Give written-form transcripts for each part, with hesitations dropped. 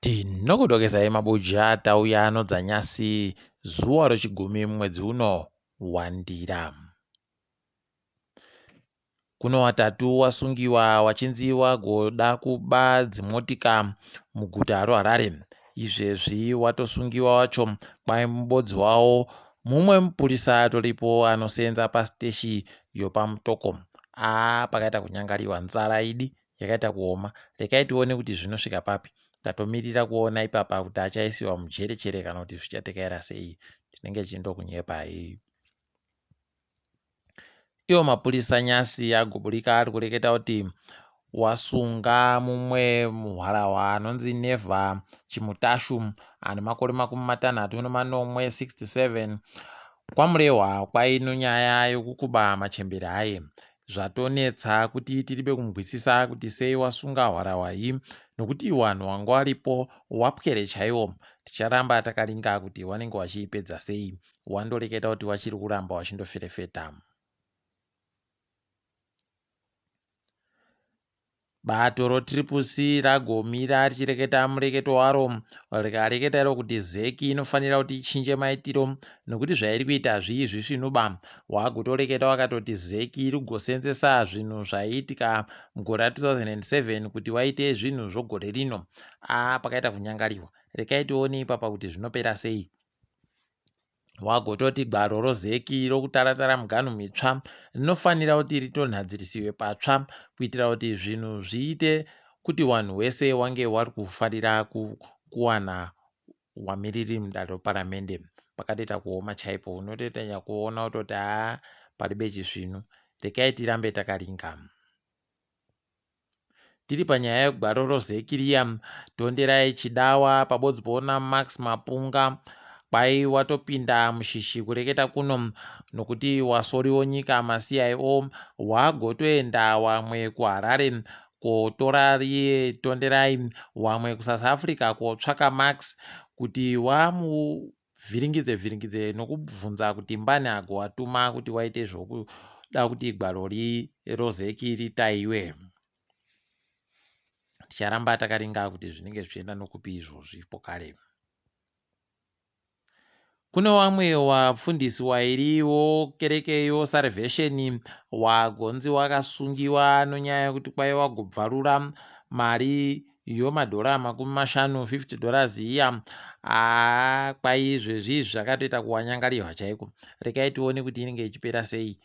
Tinokudokesai mabuja tauya nodzanyasi zuwa rechigumi mumwedzi uno waNdira. Kuno watatu wasungiwa wachinzi wagoda kuba dzimotika muguta roHarare. Izvezvi watosungiwa wacho kwai mubodzi wawo mumwe mupurisa atoripo anosenza pasiteshi yopaMutoko. Aa pakaita kunyangariwa nzara idi yakaita kuoma. Rekai tione kuti zvinosvika papi. Tatomirira kuona ipapa kuti achaisiwa mujere chere kana kuti zvichatekaira sei. Tinenge tichindokunyepai. Iwo mapurisa nyasi agoburika ari kureketa kuti wasunga mumwe muhwarahwa anonzi Never Chimutashu ane makore 67 67 kwaMurehwa kwaino nyaya yokukuba machembere aye. Zvatonetsa kuti tiribe kumgwisisa kuti sei wasunga hwarahwa iyi nokuti wanhu wanga waripo wapwere chaiwo. Ticharamba takaringa kuti wanenge wachiipedza sei. Wandoreketa kuti wachiri kuramba wachindoferefeta. Bato roTriple C ragomira richireketa mureketo waro rikareketa iro kuti zec inofanira kuti ichinje maitiro nokuti zvairi kuita hazvii zvisvinuba. Wagotoreketa wakatoti zec iri kugosenzesa zvinhu zvaiitika mugore ra2007 kuti waite zvinhu zvogore rino. Aa pakaita kunyangariwa. Rekai tione ipapa kuti zvinopera sei. Wagototi gwaro roZEC rokutaratara miganhu mitsva rinofanira kuti ritonhadzirisiwe patsva kuitira kuti zvinhu zviite kuti wanhu wese wange wari kufarira kuwana wamiriri mudare reparamende. Pakatoita kuoma chaipo unotoita nyakuona kutoti haa paribe chisvinu. Rekai tirambe takaringa. Tiri panyaya yegwaro roZEC riya, Tonderai Chidawa pabodzi poona Max Mapunga kwai watopinda mushishi kureketa kuno nokuti wasoriwo nyika maCIO wagotoenda wamwe kuHarare kotora riye Tonderai wamwe kuSouth Africa kotsvaka Max kuti wamu vhiringidze vhiringidze nokubvunza kuti mbani agowatuma kuti waite zvokuda kuti gwaro roZEC ritaiwe. Ticharamba takaringa kuti zvinenge zvichienda nokupi izvozvi pokare. Kune wamwe wafundisi wairi wokereke yoSalvation wagonzi wakasungiwa nonyaya yekuti kwai wagobvarura mari yomadhora 50 50 dollars iya haa kwai izvezvi izvi zvakatoita kuwanyangarirwa chaiko. Rekai tione kuti inenge ichipera sei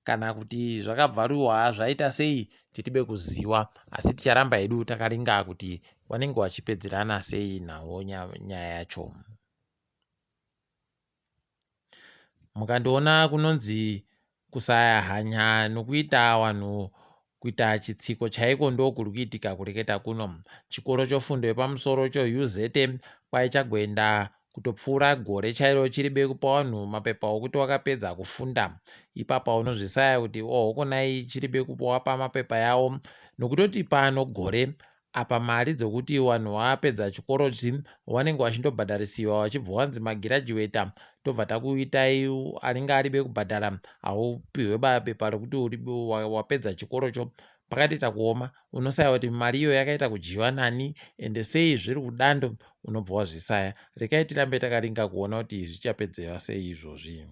kana kuti zvakabvaruwa zvaita sei tiribe kuziwa asi ticharamba hedu takaringa kuti wanenge wachipedzerana sei nawo nyaya yacho. Mukandiona kunonzi kusaya hanya nokuita wanhu kuita chitsiko chaiko ndokuri kuitika kureketa kuno. Chikoro chofundo yepamusoro choUZ kwai chagoenda kutopfuura gore chairo chiri bekupa wanhu mapepa okuti wakapedza kufunda. Ipapa unozvisaya kuti ohokonai chiri bekuwapa mapepa yawo nokutoti pano gore Apa mari dzokuti wanhu wapedza chikoro chi wanenge wachindobhadharisiwa wachibva wanzi magirajuweta tobva takuitai anenge aribe kubhadhara haupihwe bepa rekuti wapedza chikorocho pakatoita kuoma unosaya kuti mari iyo yakaita kudyiwa nani ende sei zviri kudando unobva wazvisaya rekai tirambe takaringa kuona kuti zvichapedzewa sei izvozvi.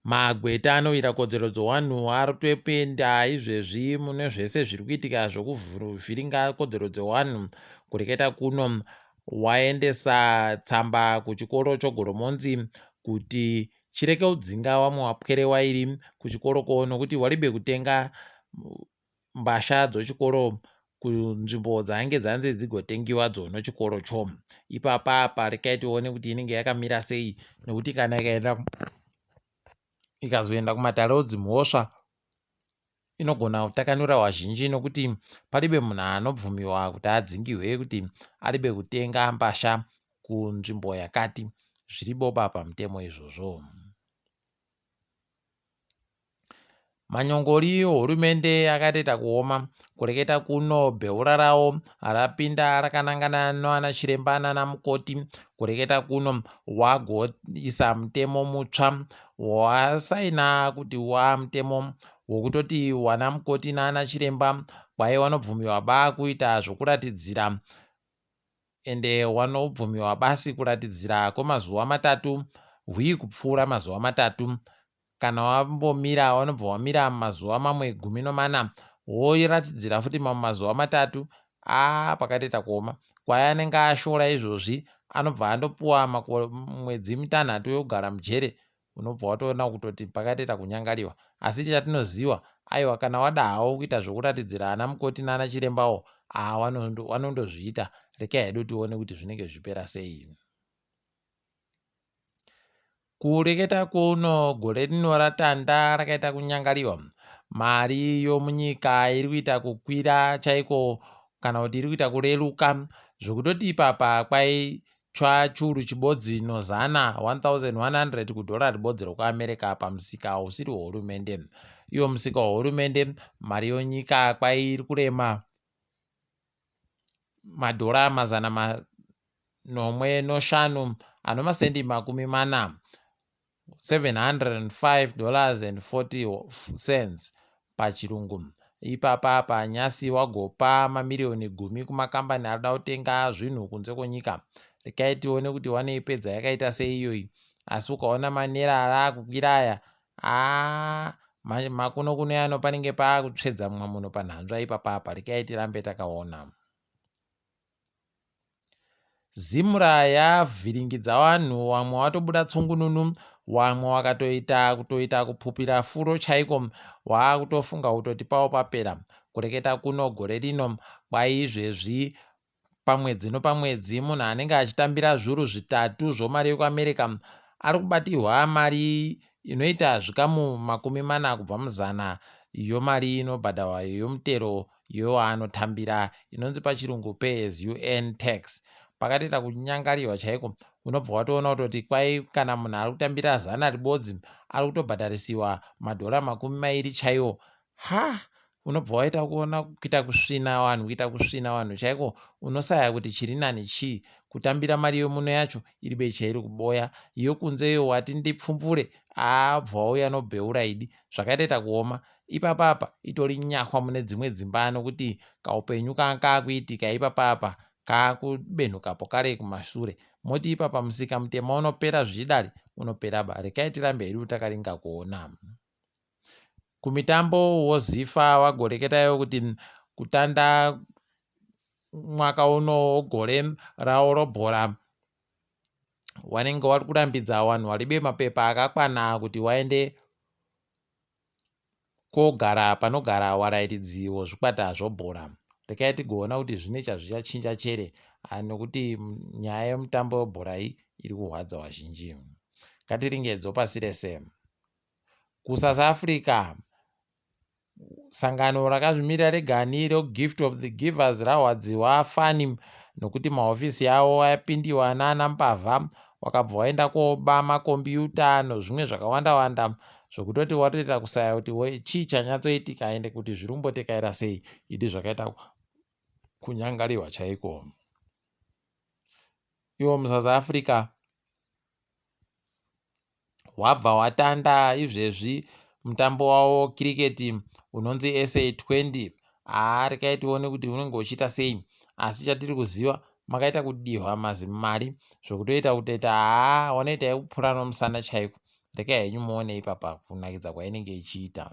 Magweta anowira kodzero dzevanhu arikutopinda izvezvi mune zvese zviri kuitika zvekuvhiringa kodzero dzevanhu. Kureketa kuno waendesa tsamba kuchikoro choGoromonzi kuti chireke kudzinga vamwe vapwere vairi kuchikoroko nokuti waribe kutenga mbasha dzochikoro kunzvimbo dzaange dzanzi dzigotengiwa dzono chikoro cho. Ipapa apa rekai tione kuti inenge yakamira sei nekuti kana ikaenda ikazoenda kumatare odzimhosva inogona kutakanura vazhinji nokuti paribe munhu anobvumiwa kuti adzingiwe kuti aribe kutenga mbasha kunzvimbo yakati zviriboba pamutemo izvozvo. Manyongori ehurumende akatoita kuoma. Kureketa kuno bheura rawo rapinda rakanangana nana chiremba nana mukoti. Kureketa kuno wagoisa mutemo mutsva wasaina kuti wamutemo wokutoti wana mukoti naana chiremba kwai wanobvumiwa ba kuita zvokuratidzira ende wanobvumiwa basi kuratidzira kwemazuva matatu hwii kupfuura mazuva matatu. Kana wambomira wanobva wamira mazuva mamwe 14 woratidzira futi mamwe mazuva matatu. Aa pakatoita kuoma. Kwai anenge ashora izvozvi anobva andopuwa mwedzi mitanhatu yokugara mujere. Unobva watoona kutoti pakatoita kunyangariwa. Asi chatinoziva aiwa kana wada hawo kuita zvokuratidzira ana mukoti naana chirembawo aa wanondozviita. Rekai hedu tione kuti zvinenge zvichipera sei. Kureketa kuno gore rino ratanda rakaita kunyangariwa. Mari yomunyika iri kuita kukwira chaiko kana kuti iri kuita kureruka zvokutoti ipapa kwai tsva churu chibodzi nozana 1100 kudhora ribodzi rokuAmerica pamusika usiri wehurumende. Iwo musika wehurumende mari yonyika kwai iri kurema madhora 705 anomasendi 40, $705.40 pachirungu. Ipapa panyasi wagopa mamiriyoni 10 kumakambani arikuda kutenga zvinhu kunze kwenyika. Rekai tione kuti wanoipedza yakaita sei iyoyi. Asi ukaona manera ari akukwira aya, aa makuno kuno yano panenge paakutsvedza mumwe munhu panhanzva ipapapa. Rekai tirambe takaona. Zimura yavhiringidza vanhu, vamwe vatobuda tsungununu, vamwe vakatoita kutoita kupupira furo chaiko, waakutofunga kutoti pavo papera. Kureketa kuno gore rino kwai izvezvi pamwedzi nopamwedzi munhu anenge achitambira zviuru 3 zvomari yekuAmerica ari kubatirwa mari inoita zvikamu 40 kubva muzana yomari inobhadharwa yomutero yowaanotambira inonzi pachirungu pay as you earn tax. Pakatoita kunyangariwa chaiko. Unobva watoona kutoti kwai kana munhu ari kutambira 100 ribodzi ari kutobhadharisiwa madhora 20 chaiwo. Ha, unobva waita kuona kuita kusvina vanhu, kuita kusvina vanhu chaiko. Unosaya kuti chiri nani chii, kutambira mari yomuno yacho iri beche iri kuboya, yokunzeyo wati ndipfumvure abva wauya nobheura idi. Zvakatoita kuoma. Ipapapa itori nyahwa mune dzimwe dzimba nokuti kaupenyu kanga kakuitika ipapapa kakubenhukapo kare kumashure. Moti ipapa musika mutema unopera zvichidari unopera ba. Rekai tirambe hedu takaringa kuona. Kumitambo woZIFA wagoreketayo kuti kutanda mwaka uno wogore rawo robhora wanenge wari kurambidza vanhu varibe mapepa akakwana kuti waende kogara panogara warairidzi wozvikwata zvobhora. Rekai tigoona kuti zvine chazvichachinja chere nokuti nyaya yemutambo webhora iyi iri kurwadza vazhinji. Ngatiringedzo pasi rese. KuSouth Africa sangano rakazvimirira regani reGift of the Givers rahwadziwa fani nokuti mahofisi avo apindiwa naana mbavha wakabva waenda koba makombiyuta nozvimwe zvakawanda wanda zvokutoti watoita kusaya kuti chii chanyatsoitika ende kuti zviri kumbotekaira sei. Idi zvakaita kunyangariwa chaiko. Iwo muSouth Africa wabva watanda izvezvi mutambo wavo kiriketi unonzi SA20. Haa, rekai tione kuti unenge uchiita sei. Asi chatiri kuziva makaita kudihwa mazimari zvokutoita kutoita haa wanoita yekupura nomusana chaiko. Rekai henyu muone ipapa kunakidza kwainenge ichiita.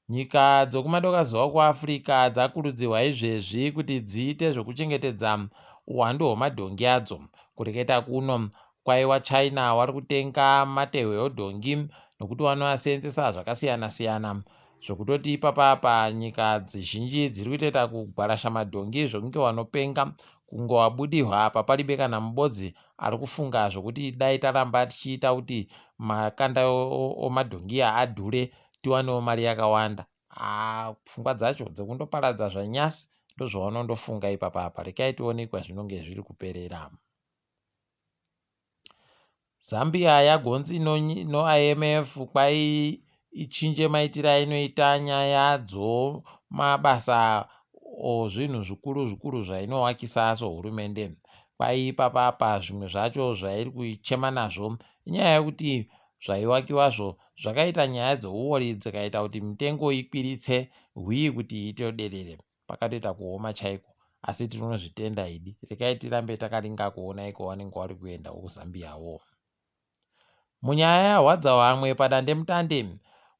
Nyika dzokumadokazuva kuAfrica dzakurudzirwa izvezvi kuti dziite zvokuchengetedza uwandu hwemadhongi adzo. Kureketa kuno kwaiwa China wari kutenga matehwe edhongi nokuti vanoaseenzesa zvakasiyana siyana zvokutoti ipapapa nyika dzizhinji dziri kutoita kugwarasha madhongi zvokunge wanopenga kungowabudirwa apa paribe kana mubodzi ari kufunga zvokuti dai taramba tichiita kuti makanda omadhongi adhure tiwanewo mari yakawanda. Haa, pfungwa dzacho dzekundoparadza zvanyasi ndozvavanondofunga ipapapa. Rekai tione kwazvinonge zviri kuperera. Zambia yagonzi noIMF kwai ichinje maitiro ainoita nyaya dzomabasa ozvinhu zvikuru zvikuru zvainowakisa sohurumende. Kwai ipapapa zvimwe zvacho zvairi kuchema nazvo inyaya yekuti Zvaiwakiwazvo zvakaita nyaya dzeuwori dzikaita kuti mitengo ikwiritse hwii kuti itoderere. Pakatoita kuoma chaiko asi tinozvitenda idi. Rekai tirambe takaringa kuona iko vanenge vari kuenda kuZambiawo. Munyaya yarwadza vamwe padandemutande,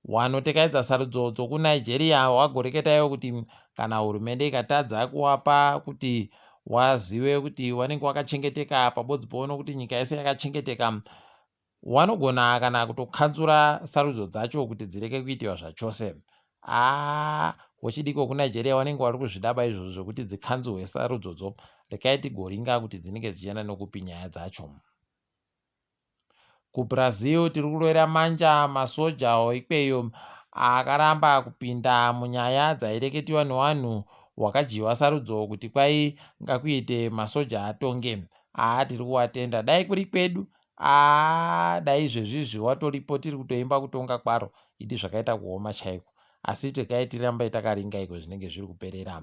wanotekaidza sarudzo dzokuNigeria wagoreketa iwo kuti kana hurumende ikatadza kuwapa kuti wazive kuti wanenge wakachengeteka pabodzi poona kuti nyika yese yakachengeteka, wanogona kana kutokanzura sarudzo dzacho kuti dzirege kuitiwa zvachose. Haa wechidiki wekuNigeria wanenge wari kuzvidaba izvozvo zvekuti dzikanzurwe sarudzodzo. Rekai tigoringa kuti dzinenge dzichienda nekupi nyaya dzacho. KuBrazil tiri kurovera manja masoja ikweyo akaramba kupinda munyaya dzaireketiwa newanhu wakadyiwa sarudzo kuti kwai ngakuite masoja atonge. Haa tiri kuwatenda dai kuri kwedu haa dai izvezvizvi watoripo tiri kutoimba kutonga kwaro idi zvakaita kuoma chaiko asi regai tirambe takaringa iko zvinenge zviri kuperera.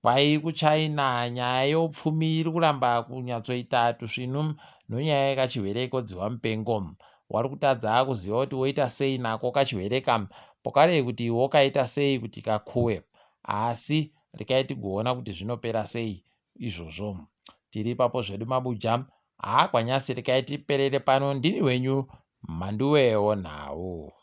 Kwai kuChina nyaya yeupfumi iri kuramba kunyatsoita tusvinu nonyaya yekachirwere kodzihwa mupengo. Wari kutadza kuziva kuti woita sei nako kachirwere ka pokare kuti wokaita sei kuti kakuwe. Asi regai tigoona kuti zvinopera sei izvozvo. Tiri ipapo zvedu mabuja. Haa kwanyasi regai tiperere pano ndini wenyu Mhanduwe wonhau.